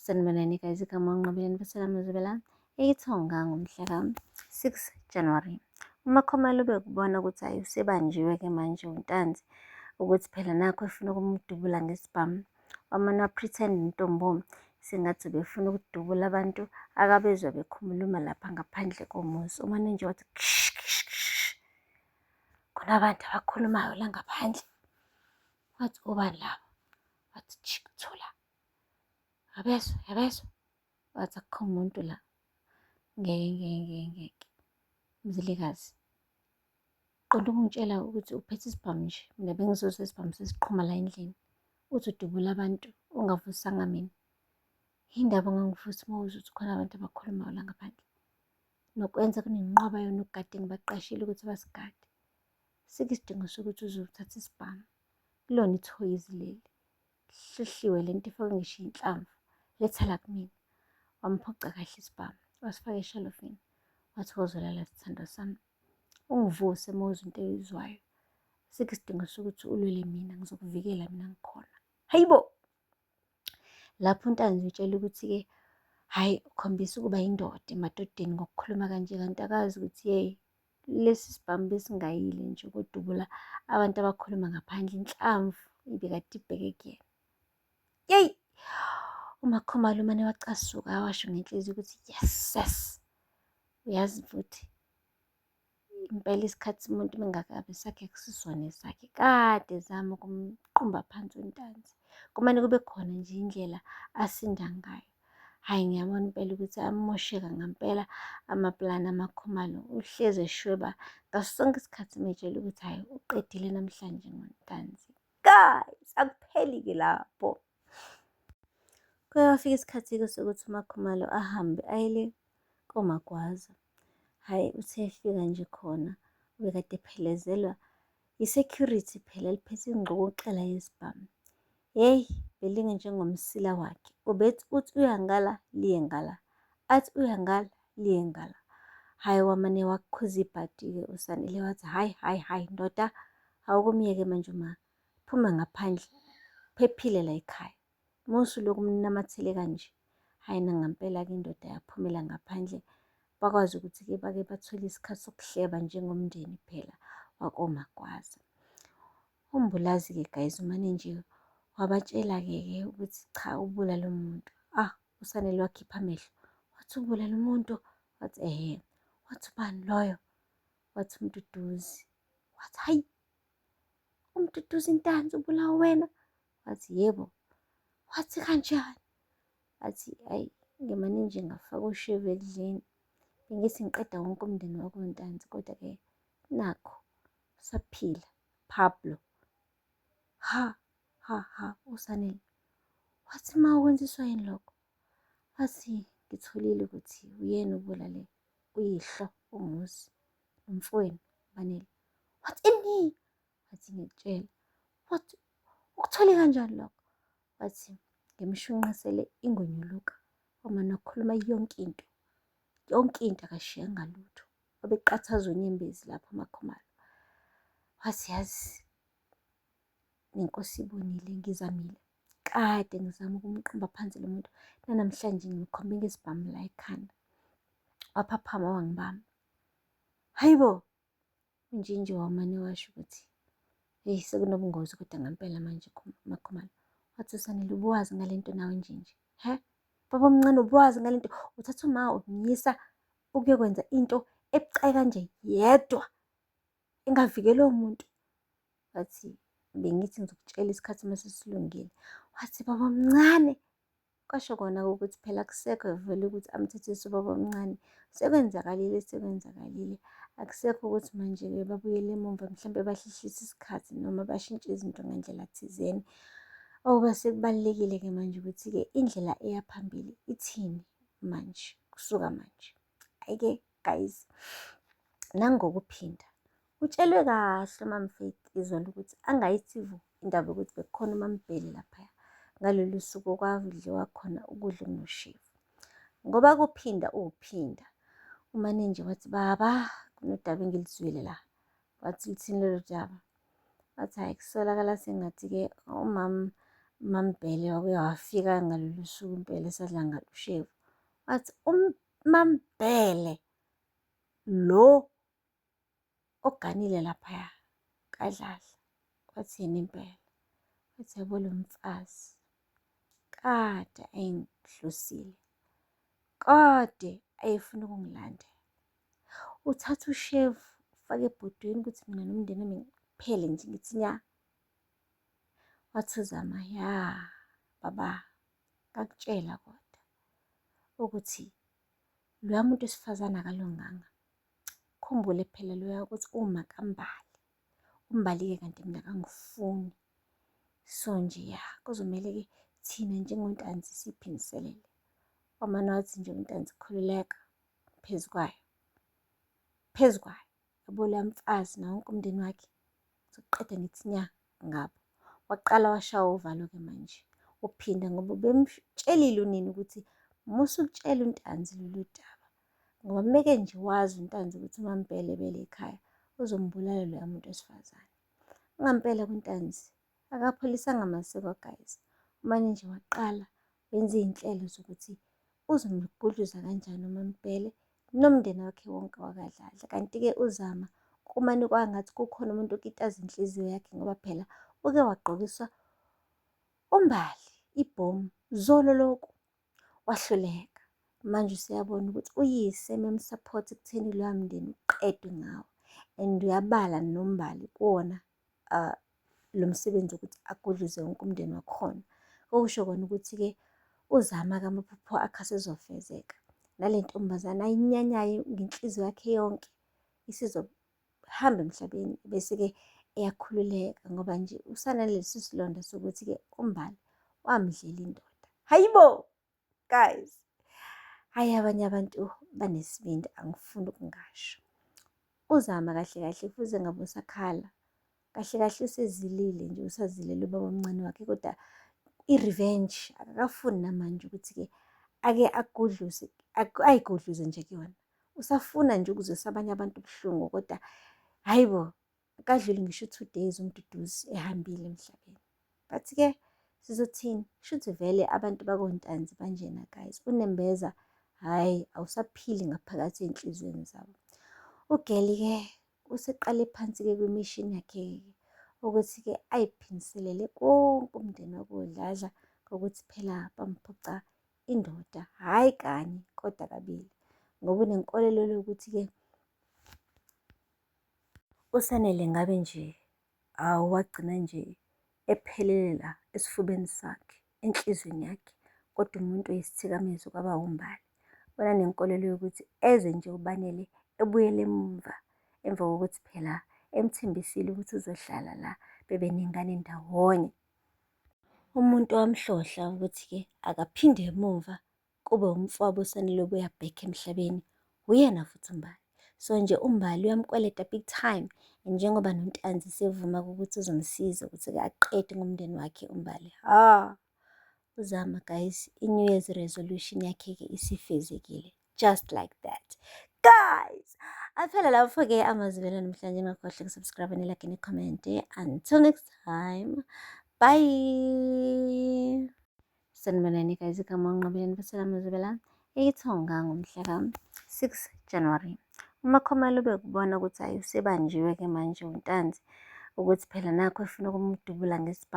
Sanibonani guys, igama uNqobile Nibusela Mzibela eThonga ngomhla ka-6 January. UMakhumalo ubekubona ukuthi hhayi usebanjiwe-ke manje uNtanzi ukuthi phela nakhu efuna ukumdubula ngesibhamu. Wamane wa-pretend intombo sengathi ubefuna ukudubula abantu akabezwa bekhuluma lapha ngaphandle komuzi. Umane nje wathi ksh ksh ksh, kunabantu abakhulumayo la ngaphandle. Wathi obani labo? Wathi tshi thula. Yabezwa, yabezwa. Wathi akukho muntu la. Ngeke, ngeke, ngeke, ngeke. Mzilikazi. Qonda ukungitshela ukuthi uphethe isibhamu nje. Mina bengizozwa isibhamu sesiqhuma la endlini. Uthi udubula abantu ungavusanga mina. Yindaba ungangivusi uma uzwa ukuthi khona abantu abakhulumayo la ngaphandle. Nokwenza kunenqwaba yonogada engibaqashile ukuthi basigade. Sikho isidingo sokuthi uze uthathe isibhamu. Kulona ithoyizi leli. Hluhliwe le nto ifakwe ngisho inhlamvu. Letha la kumina. Wamphuca kahle isibhamu, wasifaka eshalofini. Wathi wozolala sithandwa sami. Ungivuse uma uzwa into oyizwayo. Asikho isidingo sokuthi ulwele mina, ngizokuvikela mina ngikhona. Hayibo! Lapho uNtanzi utshela ukuthi-ke hhayi ukhombisa ukuba yindoda emadodeni ngokukhuluma kanje kanti akazi ukuthi yeyi lesi sibhamu besingayile nje ukudubula abantu abakhuluma ngaphandle inhlamvu ibikade ibheke kuyena. Yeyi! UMakhumalo umane wacasuka washo ngenhliziyo ukuthi yes yes uyazi futhi impela isikhathi umuntu mengakabi sakhe kusizona esakhe kade ezama ukumqumba phansi uNtanzi kumane kube khona nje indlela asinda ngayo. Hhayi ngiyabona impela ukuthi amosheka ngampela amaplani amaKhumalo uhlezi eshweba ngaso sonke isikhathi metshela ukuthi hhayi uqedile namhlanje ngoNtanzi. Guys, akupheli-ke lapho. Kuye kwafika isikhathi-ke sokuthi uMakhumalo ahambe aye le koMagwaza. Hhayi uthe efika nje khona ubekade ephelezelwa yi-security phela eliphethe ingxokoxela yesibhamu. Hheyi belinge njengomsila wakhe, ubethi uthi uya ngala liye ngala, athi uya ngala liye ngala. Hhayi wamane wakhuza ibhadi-ke uSanele wathi hhayi hhayi hhayi ndoda awukumyeke manje uma phuma ngaphandle phephile la ekhaya. Musa ulokhu umnamathele kanje. Hhayi nangampela-ke indoda yaphumela ngaphandle bakwazi ukuthi-ke bake bathole isikhathi sokuhleba njengomndeni phela wakoMagwaza. UMbulazi-ke guys umane nje wabatshela-ke ke ukuthi cha ubulale umuntu. Ah, uSanele wakhipha amehlo. Wathi ubulale umuntu? Wathi ehhe. Wathi ubani loyo? Wathi uMduduzi. Wathi hayi, uMduduzi Ntanzi ubulawa wena? Wathi yebo. Wathi kanjani? Wathi ayi ngimane nje ngafaka ushevu ekudleni. Bengithi ngiqeda wonke umndeni wakoNtanzi kodwa-ke nakho usaphila Pablo. Ha ha ha uSanele. Wathi ma ukwenziswa yini lokho? Wathi ngitholile ukuthi uyena obulale uyihlo uMuzi nomfowenu Banele. Wathi ini? Wathi ngikutshela. Wathi ukuthole kanjani lokho? Wathi ngimshunqisele ingonyuluka. Wamane wakhuluma yonke into. Yonke into akashiyanga lutho. Wabeqathaza unyembezi lapho uMakhumalo. Wathi yazi nenkosi ibonile ngizamile. Kade ngizama ukumqumba phansi lo muntu. Nanamhlanje ngimkhombe ngesibhamu la ekhanda. Waphaphama wangibamba. Hayibo! UNjinji wamane washo ukuthi heyi sekunobungozi kodwa ngempela manje MaKhumalo. Wathi uSanele ubuwazi ngale nto nawe Njinji? He? Baba omncane ubuwazi ngale nto? Uthatha uma umyisa ukuyokwenza into ebucayi kanje yedwa engavikelwe umuntu. Wathi bengithi ngizokutshela isikhathi uma sesilungile. Wathi baba omncane Kwasho kona ukuthi phela akusekho vele ukuthi amthethise ubaba omncane. Sekwenzakalile sekwenzakalile. Akusekho ukuthi manje-ke babuyele emumva mhlampe bahlehlise isikhathi noma bashintshe izinto ngendlela thizeni. Okuba sekubalulekile-ke manje ukuthi-ke indlela eya phambili ithini manje kusuka manje. Hhayi-ke guys, nangokuphinda Utshelwe kahle uMamFaith izolo ukuthi angayithi vu indaba yokuthi bekukhona uMaMbhele laphaya ngalolu suku okwadliwa khona ukudla okunoshevu. Ngoba kuphinda uwuphinda. Umane nje wathi baba kunodaba engilizwile la. Wathi lithini lolo daba? Wathi hhayi kusolakala sengathi-ke umama UMaMbhele wabuye wafika ngalolu suku impela esadla ngalo ushevu. Wathi uMaMbhele lo oganile laphaya kaDladla. Wathi yena impela. Wathi yabo lo mfazi kade engihlosile, kade ayefuna ukungilandela. Uthatha ushevu ufake ebhodweni ukuthi mina nomndeni wami ngiphele nje ngithi nya. Wathi uZama, ya baba, ngakutshela kodwa ukuthi loya muntu wesifazane akalunganga. Khumbule phela loya ukuthi uma kaMbali, uMbali-ke kanti mina akangifuni. So nje ya kuzomele-ke thina njengoNtanzi siphindiselele. Wamane wathi nje uNtanzi khululeka phezu kwayo, phezu kwayo. Yabo loya mfazi nawo wonke umndeni wakhe sokuqeda ngithi nya ngabo. Waqala washawa uvalo-ke manje uphinda ngoba ubemtshelile unina ukuthi musa ukutshela uNtanzi lolu daba ngoba meke nje wazi uNtanzi ukuthi uMaMbhele ebele ekhaya uzombulala loya muntu wesifazane. Ngampela kuNtanzi akapholisanga maseko guys, umane nje waqala wenza iy'nhlelo zokuthi uzomgudluza kanjani uMaMbhele nomndeni wakhe wonke wakwaDladla. Kanti-ke uZama kumane kwangathi kukhona umuntu okitaza inhliziyo yakhe ngoba phela uke wagqokiswa uMbali ibhomu zolo lokhu wahluleka. Manje useyabona ukuthi uyise memsupport ekutheni loya mndeni uqedwe ngawo and uyabala noMbali kuwona lo msebenzi wokuthi agudluze wonke umndeni wakhona. Okusho kona ukuthi-ke uZama-ke amaphupho akhe asezofezeka. Nale ntombazane ayinyanyayo ngenhliziyo yakhe yonke isizohamba emhlabeni bese-ke eyakhululeka ngoba nje usanalesi silonda sokuthi-ke uMbali wamdlela indoda. Hayibo! Guys, hhayi abanye abantu banesibindi angifuni ukungasho. UZama kahle kahle fuze ngabe usakhala. Kahle kahle usezilile nje usazilela ubaba omncane wakhe kodwa i-revenge akakafuni namanje ukuthi-ke ake agudluze ayigudluze nje kuyona. Usafuna nje ukuzwisa abanye abantu ubuhlungu kodwa hhayi bo akadluli ngisho u-2 days uMduduzi ehambile emhlabeni. But-ke sizothini? Shuthi vele abantu bakoNtanzi banjena guys. Unembeza hhayi awusaphili ngaphakathi ey'nhliziyweni zabo. UGeli-ke useqale phansi-ke kwimishini yakhe-ke ukuthi-ke ayiphindiselele konke umndeni wakoDladla ngokuthi phela bamphuca indoda, hhayi kanye kodwa kabili. Ngoba unenkolelo yokuthi-ke uSanele ngabe nje awu wagcina nje ephelele la esifubeni sakhe, enhliziyweni yakhe, kodwa umuntu oyisithikamezo kwaba wuMbali. Unanenkolelo yokuthi eze nje uBanele ebuyele emumva, emva kokuthi phela emthembisile ukuthi uzohlala la bebe nengane ndawonye. Umuntu wamhlohla ukuthi-ke akaphinde emumva kube umfowabo uSanele obuya back emhlabeni, uyena futhi uMbali. So nje uMbali uyamkweleta big time and njengoba noNtanzi sevuma ukuthi uzomsiza ukuthi-ke aqede ngomndeni wakhe uMbali. Ha! UZama guys, i-New Year's resolution yakhe-ke isifezekile. Just like that. Guys, aphela lapho-ke amazwi namhlanje ningakhohlwa ukusubscribe, nilike, ni-comment. Until next time, bye. Sanibonani guys, igama uNqobile Nifisela Mzibela ithonga ngomhla ka-6 January. UMakhumalo ubekubona ukuthi hhayi usebanjiwe-ke manje uNtanzi ukuthi phela nakhu efuna ukumdubula ngesibhamu.